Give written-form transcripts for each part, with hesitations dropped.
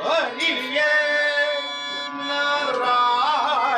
Hariye Narayana.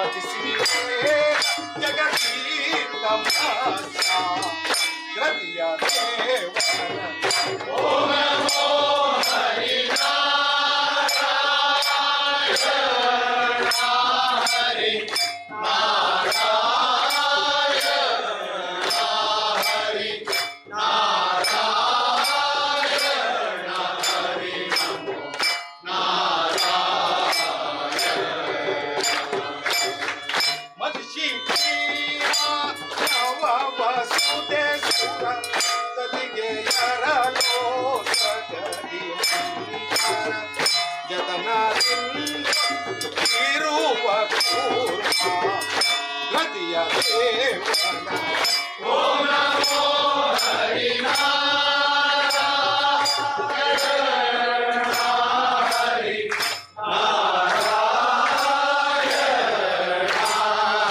मतिसी जगती तमाशा द्रव्य देवन। ओम नमो हरि नारायण हरि नारायण हरि नारायण हरि नमो नारायण। मतिसी वसुदे सुर तदिगे ಯರಲೋ ಸಗದಿ ಜತನದಿಂದ ಇರುವ ಕೂರ್ಮ ಗತಿಯ ದೇವನ। ಓಂ ನಮೋ ಹರಿ ನಾರಾಯಣ ಹರಿ ನಾರಾಯಣ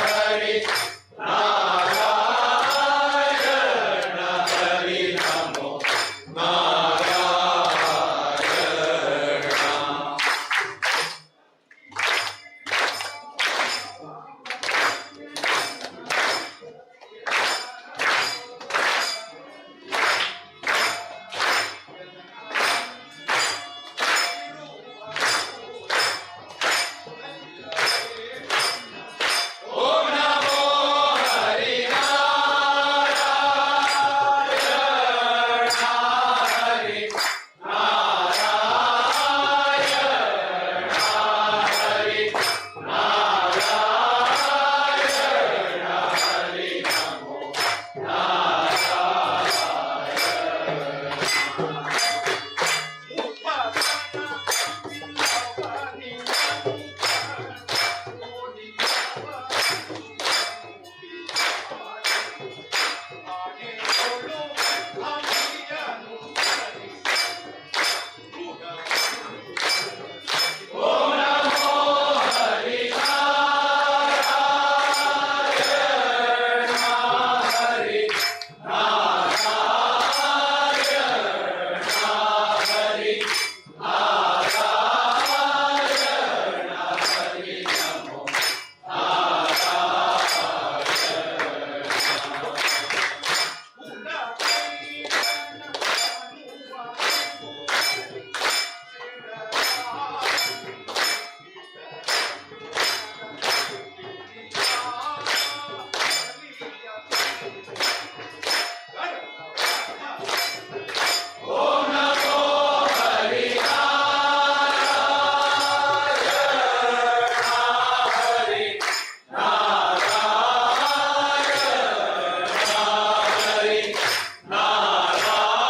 ಹರಿ ನಾರಾಯಣ ಹರಿ ನಮೋ ನಾರಾಯಣ। ಓಂ ನಮೋ ಹರಿ ನಾರಾಯಣ ಹರಿ ನಾರಾಯಣ ಹರಿ ನಾರಾಯಣ ಹರಿ ನಮೋ ನಾರಾಯಣ। ಓಂ ನಮೋ ಹರಿ ನಾರಾಯಣ ಹರಿ ನಾರಾಯಣ ಹರಿ ನಾರಾಯಣ ಹರಿ ನಮೋ ನಾರಾಯಣ। ಓಂ ನಮೋ ಹರಿ ನಾರಾಯಣ ಹರಿ ನಾರಾಯಣ ಹರಿ ನಾರಾಯಣ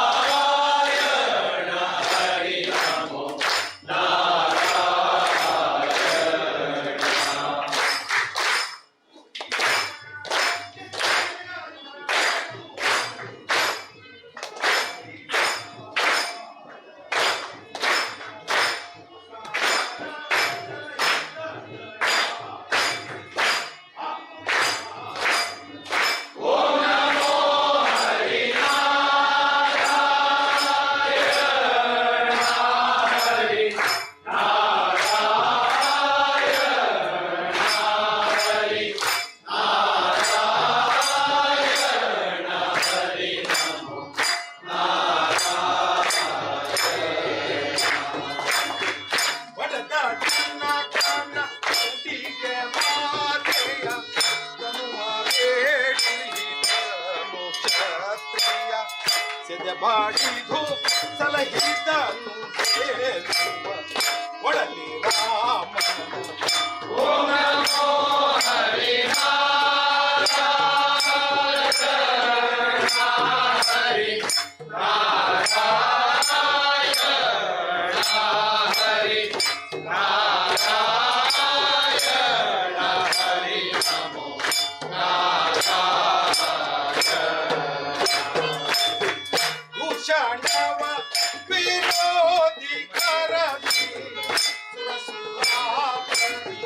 ಹರಿ ನಮೋ ನಾರಾಯಣ। ಓಂ ನಮೋ ಹರಿ ನಾರಾಯಣ ಹರಿ ನಾರಾಯಣ ಹರಿ ನಾರಾಯಣ ಹರಿ ನಮೋ ನಾರಾಯಣ। ಬಡದಾಟಿನ ಕಾಣ ಕುಟಿಗೆ ಮಾತೆಯ ತನುವ ಬೇಡಿದನು ಕ್ಷತ್ರಿಯ ಸೆದೆ ಬಾಡಿದು ಸಲಹಿದನು ಬೇಡುವ ಒಡಲಿ ರಾಮನ। ಓಂ ನಮೋ ಹರಿ ನಾರಾಯಣ ಹರಿ ನಾರಾಯಣ ಹರಿ ನಾರಾಯಣ ಹರಿ ನಮೋ ನಾರಾಯಣ। ಭೂಷಣವ ವಿರೋಧಿ ಕರದಿ ಸುರಸುರಾಪತಿ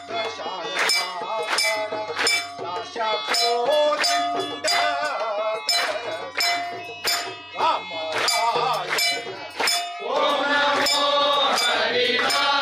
ದಶಾನರ ನಾಶ ಕೋದಂಡ ರಾಮ ರಾಯಣ। ಓಂ ನಮೋ ಹರಿ ನಾರಾಯಣ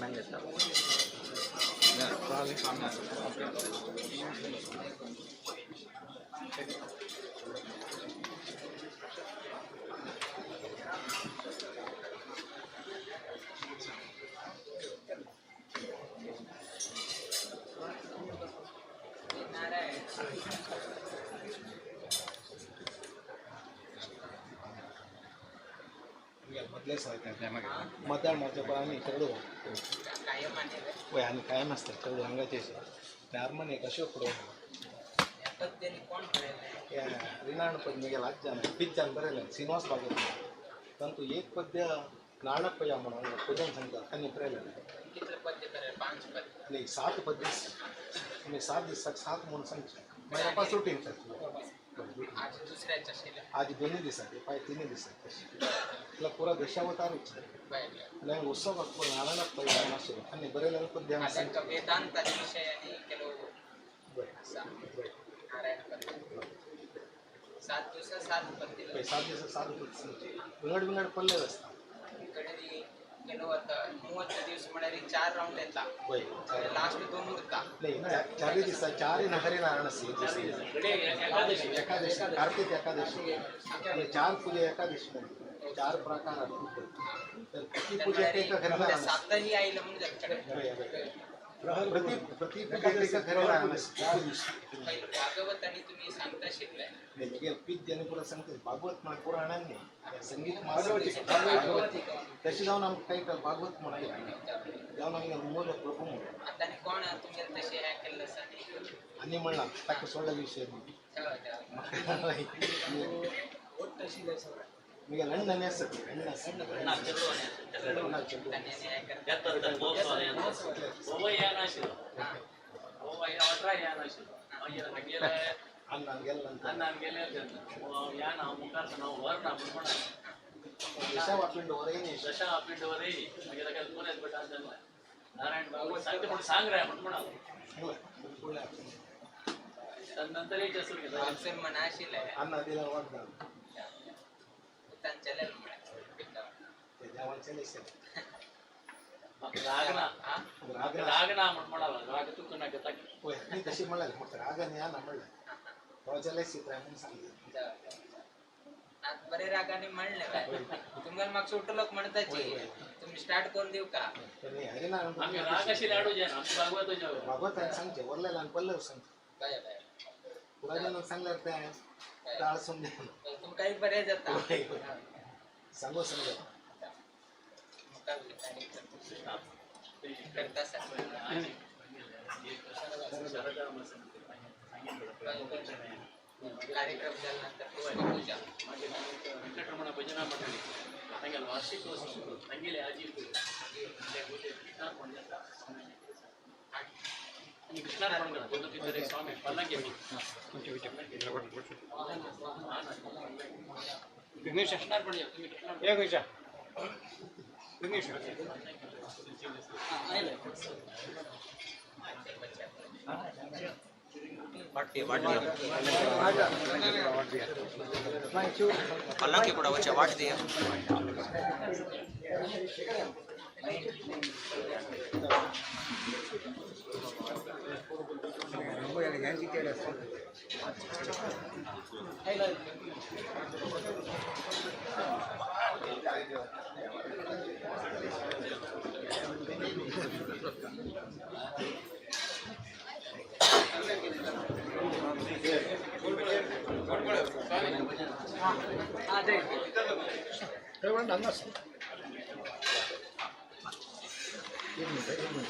मदले मध्यान मारच्या आमी चेडू वय आनी कायम आसता चेडू हांगाचे नार्मन एक अशोक फुडो रिनाण पद मिगेल आज्जान पिज्जान बरयलें श्रीनिवास भागवत तांतू एक पद्य नाणप्पया म्हणून पूजन सांगता तांणी बरयलें. नाही 7 पद्य आमी 7 दिसाक 7 म्हणून सांगचें मागीर पास रुटीन आज दोन्ही दिसाक पाय तिनूय दिसाक तशें तुला पुरा दशावतारूच आनी उत्सव नारायणप्पा आशिल्लो आनी बरयलें पद्य वेदांताचे विषय आणि ಕೆಲವು बरें बरें नारायण पद्य 7 दिवसा 7 पद्य 7 दिवसा 7 पद्य सांगचे विंगड विंगड पल्ले आसता. कडे ಕೆಲವು आता 30 दिवस म्हळ्यार 4 राउंड येता वय लास्ट 2 उरता. नाही चारही दिसा चारही हरिनारायण एकादशी एकादशी कार्तिक एकादशी 4 पूजा एकादशी 4 प्रकार तर प्रति पूजा एक हरिनारायण 7ही आयलं म्हणून जाता. प्रति प्रति पूजा एक हरिनारायण पहिलं भागवत आणि तुम्ही सांगता शिकलाय नाही पीत ज्याने पुरा सांगते भागवत म्हणा पुराणांनी संगीत तशी जाऊन आमकां काही भागवत म्हणा जावन आमगे मूल प्रभू म्हणून आता कोण तुमगे तशें हें केल्लें आसा आनी म्हणलां ताका सोडला विशय मुगे अण्ण आसता अण्ण आसता. नारायण भागवत सांगते पण सांग रे म्हणून म्हणालो नंतर एक मना आशिल्लें राग ना राग ना म्हणून म्हणाला राग तुका नाका तशी म्हणलं राग आनी ना म्हणलं म्हणून सांगले बरे रागाने म्हणले काय तुम्हाला मागचं उठलोक म्हणताची तुम्ही स्टार्ट करून देऊ का? आम्ही राग अशी लाडू जे आमचं भागवत भागवत सांगचे वरलेला आणि पल्लव सांगचे पुराजनान सांगल्यार ते टाळ समजा तुमकांय बरें जाता सांगो समजा करता सर. कार्यक्रम झाल्यानंतर पुष्पपूजा वेंकटरमण भजना मंडळी तांगेले वार्षिकोत्सव तांगेले आजी कृष्णार्पण जाता आणि कृष्णार्पण करता कोण स्वामी पल्लंगे कृष्णार्पण तुम्ही कृष्णार्पण पल्लकी ಕೂಡ वच्चे वाट दिया. एक मिनिट एक मिनिट.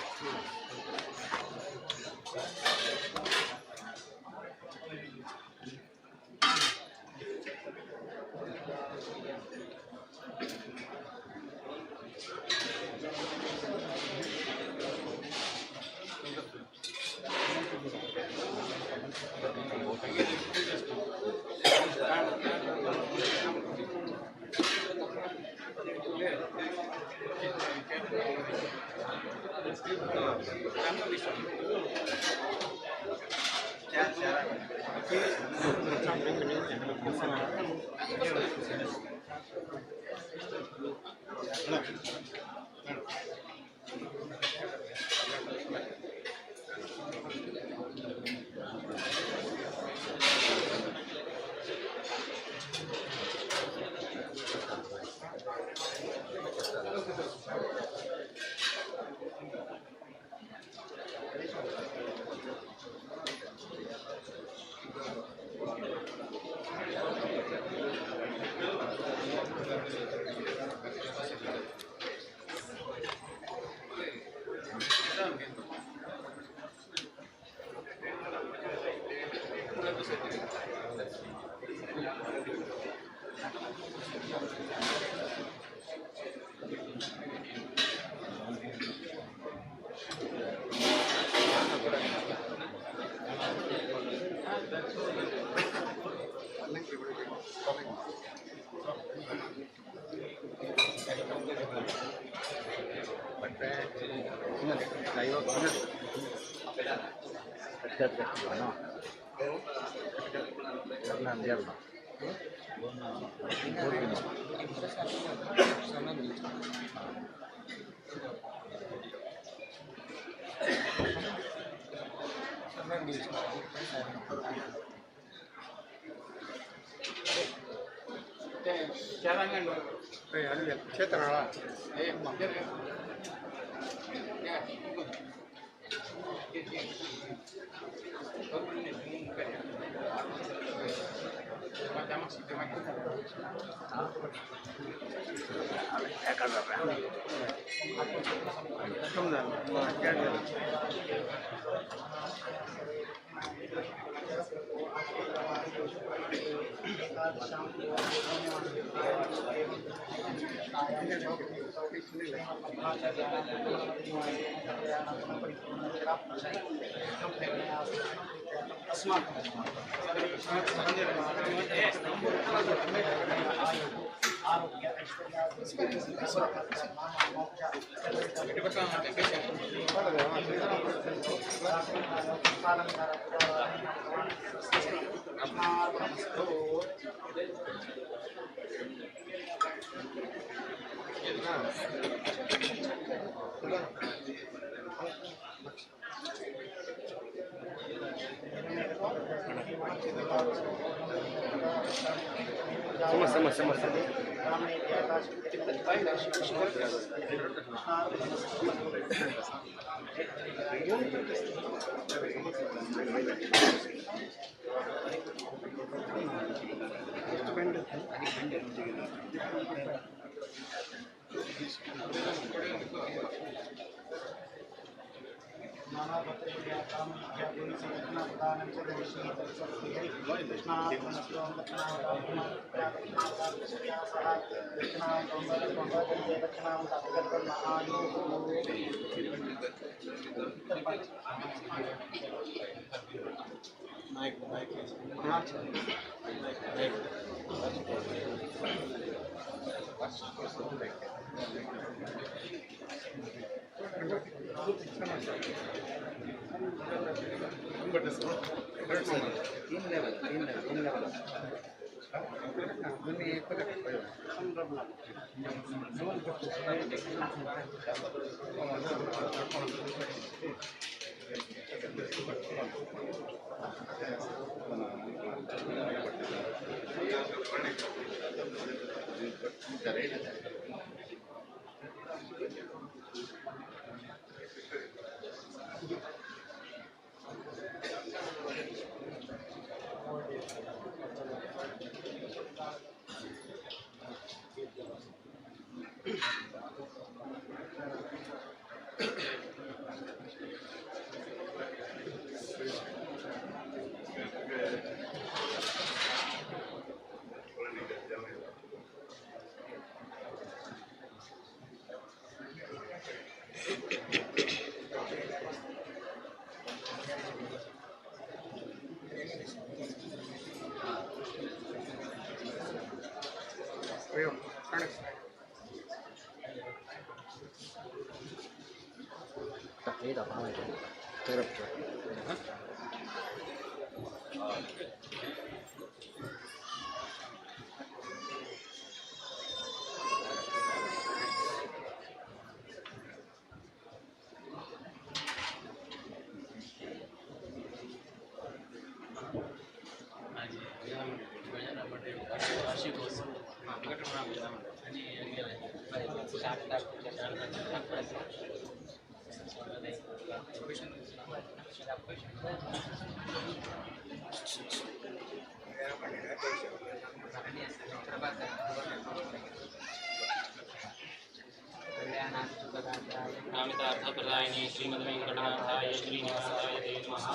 कामितार्थप्रदायिने श्रीमद्वेङ्कटनाथाय श्रीनिवासाय ते नमः।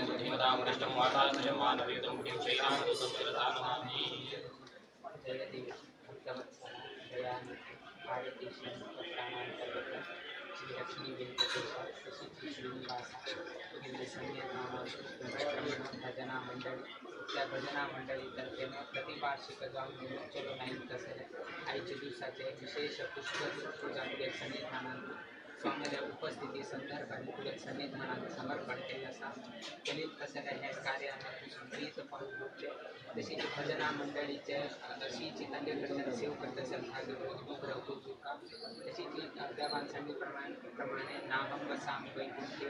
बुद्धिमतां भ्रष्टं वातात्मजं मानवयुतं गुडिं श्रीरामदूतं शिरसा नमामि। श्री लक्ष्मी वेंकटेश श्रीनिवास भजना मंडळी त्या भजना मंडळीतर्फे प्रतिवार्षिक जाऊन चलो नाही तसेल आयच्या दिवसाचे विशेष पुष्प पूजा तुगेल सन्निधानांत स्वामील्या उपस्थिती संदर्भात तुगेल सन्निधानांत समर्पण केलें आसा. केलीत तसले हे कार्यान प्रीत पावल घेवचे तशीच भजना मंडळीचे अशीच तांचे कडच्यान सेव करता असेल अनुग्रह तुका. तशीच देवान सांगले प्रमाणे नाहं वसामि वैकुंठे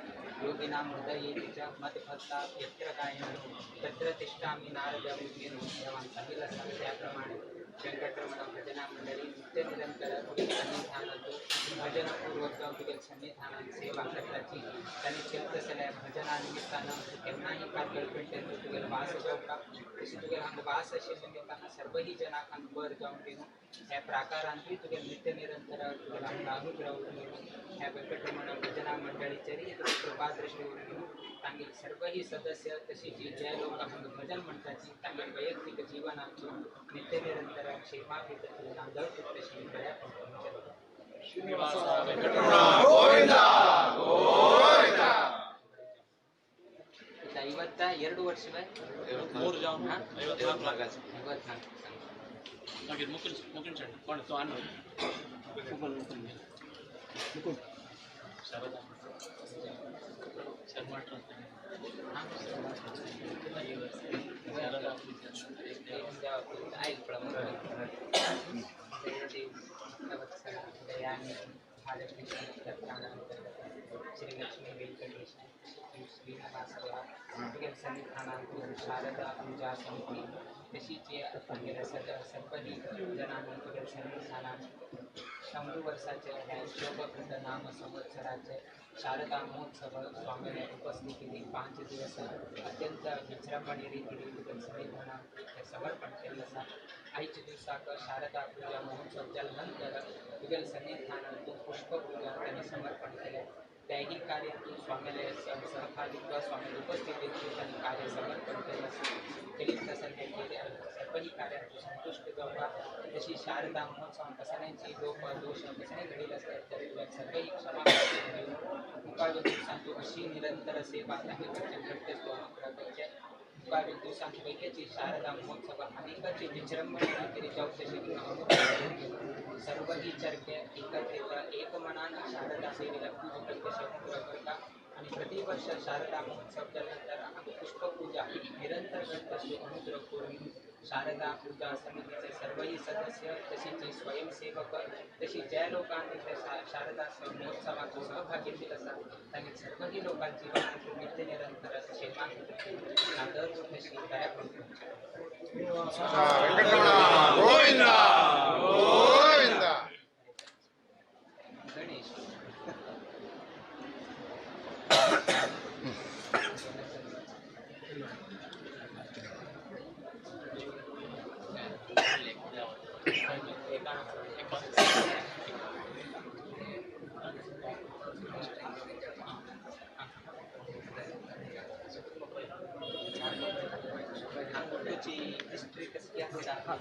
योगिनां हृदये च मद्भक्ता यत्र गायन्ति तत्र तिष्ठामि नारद मुनिर् देवान सांगिल्लें आसा. त्याप्रमाणे वेंकटरमण भजना मंडळी नित्य निरंतर सन्निधानांत भजनपूर्वक तुगेल सन्निधानांत सेवा करताची तांणी चेत तसल्या भजना निमित्तानं केन्नाही कार्कळ तुगेल वास जावका तशी तुगेल हांगा वास आशिल्ल्या निमित्तान सर्वही जनाक हांगा बर जावन दिवन ह्या प्राकारांतूय तुगेल नित्य निरंतर तुगेल हांगा अनुग्रह दिवन ह्या वेंकटरमण भजना मंडळीचेरय तुगे कृपा दृष्टी उरून तांगेल सर्वही सदस्य तशीच जे लोक हांगा भजन म्हणटाची तांगेल वैयक्तिक जीवनाचो नित्य निरंतर क्षेमाभित नांदव तशी बऱ्या 52 ವರ್ಷವೇ श्री लक्ष्मी वेंकटेश श्रीनिवास सन्निधानांत शारदा पूजा समिती तशीच सर्वही जनांनी तुगेल सन्निधानांत 100 वर्षाचे ह्या शोभकृत नाम संवत्सराचे शारदा महोत्सव स्वामीने उपस्थिती 5 दिवस अत्यंत विजृंभणे रीतीने तुगेल सन्निधानांत समर्पण केलें आसा. आयच्या दिवसाक शारदा पूजा महोत्सव जाल्या नंतर तुगेल सन्निधानांत पुष्पपूजा त्यांनी समर्पण केलें. त्याही कार्यात स्वामीले सहभागित्व स्वामी उपस्थितीत त्यांनी कार्य समर्पण केलें आसा. केलीत तसलें सर्वही कार्यात संतुष्ट जावपा तशी शारदा महोत्सव कसल्याची लोप दोष कसले घडिल्ले आसतात तरी सर्वही क्षमा मुखावेल दिवसांत अशी निरंतर सेवा तांगे कडच्यान घडटे तो अनुग्रह करचे. मुखावेल दिवसांत वैक्याची शारदा महोत्सव अनेकाची विजृंभणे रीतीने जावचे अनुग्रह सर्वही चरके एकत्रित एक मनान शारदा सेवेला पूज करते अनुग्रह करता आणि प्रतिवर्ष शारदा महोत्सव जाल्यानंतर हांगा पुष्पपूजा निरंतर घडटा अनुग्रह करून शारदा पूजा समितीचे सर्वही सदस्य तशीच स्वयंसेवक तशी ज्या लोकांनी त्या शारदा महोत्सवात सहभाग घेतलेला आसा तांणी सर्वही लोकांची जीवनात नित्य निरंतर क्षेमान नादर तशी बऱ्या गणेश हिस्ट्री कसली आसा